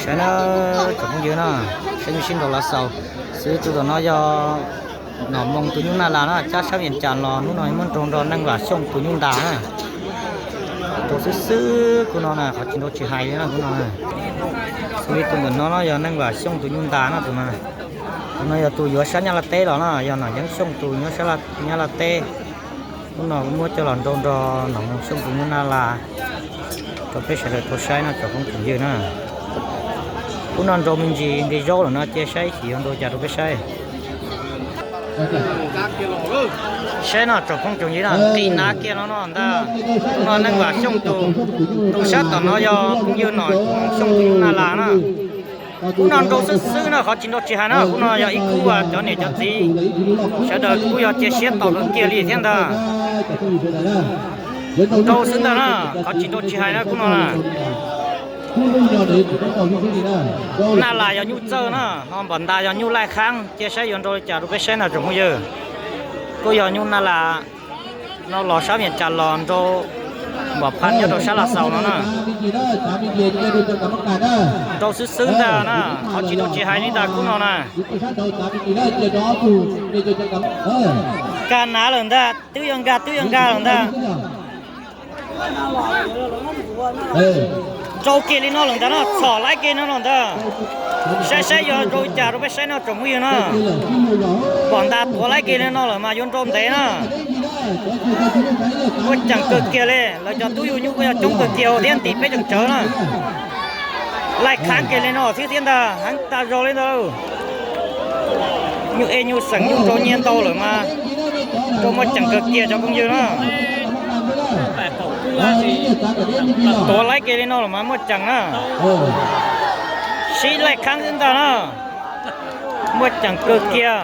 Saib na, tsoom phooj ywg na, saib nyuj sib nraus lav xaus xwb. Tus tom no yog Nom Moo tus nyuj Naj Las na, cab sab Vias Cas los hnub no muab nrau nrog Neej Vam Xyooj tus nyuj ntas na. Nrau xwb xwb kuv no na, qhov tsis nrau tsis hais li na kuv no. Xws li tus ntawm no no yog Neej Vam Xyooj tus nyuj ntas na tus no. Tus no yog tus yuav sab Nyab Laj teb los na, yog Nom Yeeb Xyooj tus nyob sab Nyab Laj teb. Hnub no kuv muab coj los nrau nrog Nom Moo Xyooj tus nyuj Naj Las rau peb sawv daws tau saib no tsoom phooj tsoom ywg na. Hnub no nrau me ntsis nqi zaub lawm no cia saib ib chim yuav nrau cas rau peb saib. Saib no tsoom phooj tsoom ywg na, nqis hnav kiag no no ntag. Hnub no Neej Vam Xyooj tus, tus sab tom no yog phooj ywg Nom Moo Xyooj tus nyuj Naj Las na. Kuv no nrau xwb xwb no, qhov tsis nrau tsis hais na, kuv no yog ib khub cov niam cov txiv sawv daws kuj yog cia siab tos kawg kiag li thiab ntag. Nrau xwb ntag na, qhov tsis nrau tsis hais na kuv no na. Naj Las yog nyuj txawj na, ho Npam Ntas yog nyuj laij qhaab, cia saib yuav nrau li cas rau peb saib ntag tsoom phooj ywg. Kuj yog nyuj Naj Las no los sab Vias Cas los nrau Npam Phaj nyob rau sab Las Xaus no na. Nrau xwb xwb ntag na, qhov tsis nrau tsis hais li ntag kuv no na. Nkag hnav lawm ntag, twb yuav nkag twb yuav nkag lawm ntag. Nrau kiag li no lawm ntag no, txhom laib kiag no lawm ntag. Saib saib yuav nrau cas rau peb saib no tsoom phooj ywg na. Npam Ntas tuav laib kiag li no lawm mas yuav nrau ntev na. Muaj ceem kawg kiag li, lawv cov tub yug nyuj kuj yog coob kawg kiag thiab ntim peb tseem tsawv na. Laij qhaab kiag li no xwb thiab ntag, heev tas zog li ntag. Nyuj ej nyuj xeem nyuj nrau nyiaj ntau lawm mas nrau muaj ceem kawg kiag cov phooj ywg na. Tuav laib kiag li no lawm mas muaj ceem na. Sib laij qhaab xwb ntag na. Muaj ceem kawg kiag.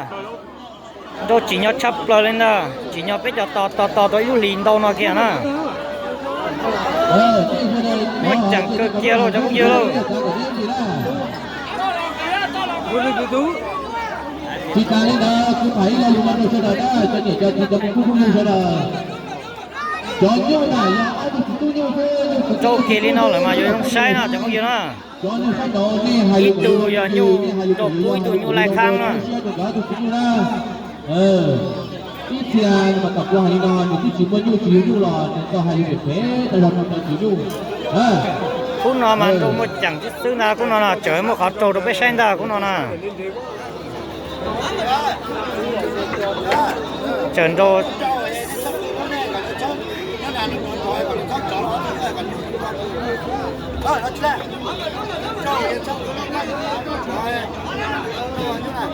Nrau tsim nyog tshaj plaws li ntag, tsim nyog peb cov tos tos tos tau ib lub hlis ntau no kiag na. Muaj ceem kawg kiag lauj cov phooj ywg lauj. Nrau kiag li no lawm mas yuav zoo saib no cov phooj ywg na. Ib tug yog nyuj nrau kub, ib tug nyuj laij qhaab na. Kub no mas nrau muaj ceem xwb xwb ntag, kub no no tseem muaj qhov raug rau peb saib ntag kub no na. Tseem nrau.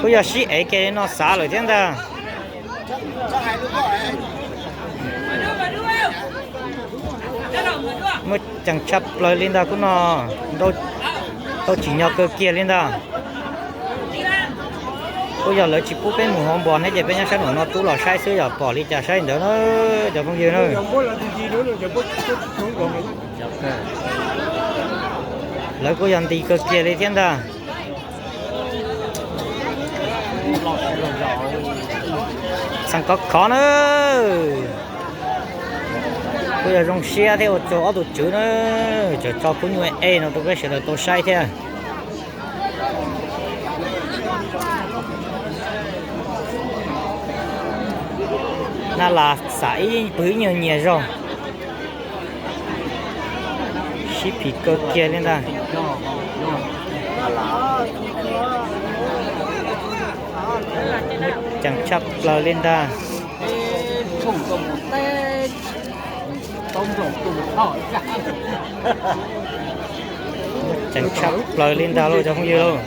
Kuj yog sib ev kiag li no xav lawm thiab ntag. Muaj ceem tshaj plaws li ntag kub no, tau tsim nyog kawg kiag li ntag. Kuj yog lawv tsis pub peb mus hauv npos thiab ces peb nyob sab nraum no rub los saib xwb, yog pom li cas saib ntawd na cov phooj ywg na. Lawv kuj yog nti kawg kiag li thiab ntag. Txheem khov khov na. Kuj yog zoo siab thiab ua tsaug ob tug tswv na, tseem tso khub nyuj ej no rau peb sawv daws tau saib thiab. Naj Las xam ib pwg ib nyuag nyias zog. Sib phim kawg kiag li ntag. Ceem tshaj plaws li ntag. Ceem tshaj plaws li ntag lauj cov phooj ywg lauj.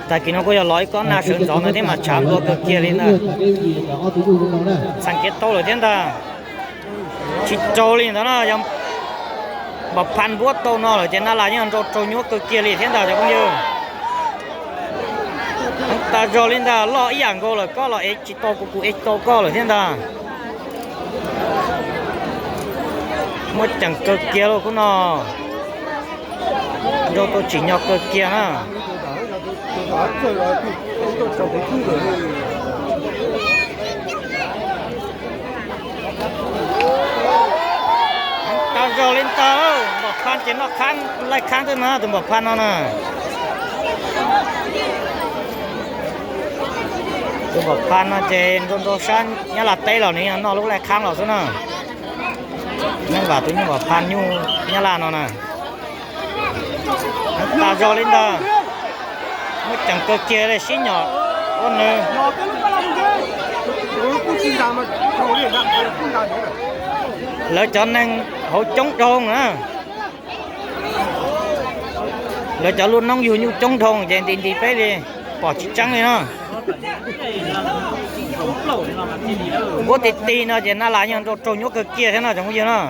Tag kis no kuj yog los ib kob nag sawv ntxov ntawd thiab mas tshav nplua kawg kiag li ntag. Txheem kiag tau lawm thiab ntag. Tsis raug li ntawd na, yog npam phaj npuab tau no lawm ces Naj Las yeej nrau raug nyuab kawg kiag li thiab ntag cov phooj ywg. Heev tas zog li ntag, loj ib yam nkaus lawm, koj los ev tsis tau kuv, kuv ev tsis tau koj lawm thiab ntag. Muaj ceem kawg kiag lauj kub no. Nrau tau tsim nyog kawg kiag na. Heev tas zog li ntag, npam phaj ces noj khaab laij khaab twb no tus npam phaj no na. Tus Npam Phaj no ces nrau nrau sab Nyab Laj teb los nws noj lub laj khab los xwb na. Nyab Vam, tus nyuj Npam Phaj nyuj Nyab Laj no na. Tas zog li ntawd. Muaj ceem kawg kiag li, sib nyom ua nws. Lawv cov neeg hauv coob dhau na. Lawv cov lub noob yug nyuj coob dhau ces nti nti peb li, pom tsis tseeb li no. Npuab ti ti no ces Nyab Laj yeej nrau raug nyuaj kawg kiag thiab no tsoom phooj ywg no.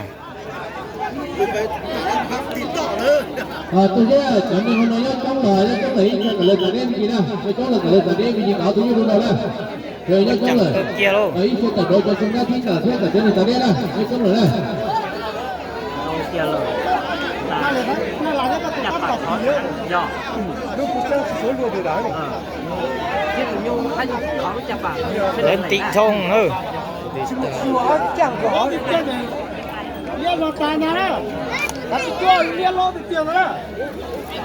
Tus cov neeg hauv no nyob coob los nyob coob lawm ib txhia kom lawv txav deb me ntsis na, nyob coob lawm kom lawv txav deb me ntsis kom tus nyuj rau rau na. Nyob coob lawm, ib txhia tawm rau cov xyoo nab thib tam thiab tam thiab nws txav deb na, nyob coob lawm na. Lawv ntim dhau na.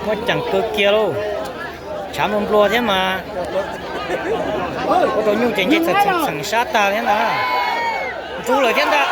Muaj ceem kawg kiag lauj. Tshav nplua nplua thiab mas ua rau nyuj ces nce txheem txheem sab tag thiab ntag. Ntxub lawm thiab ntag.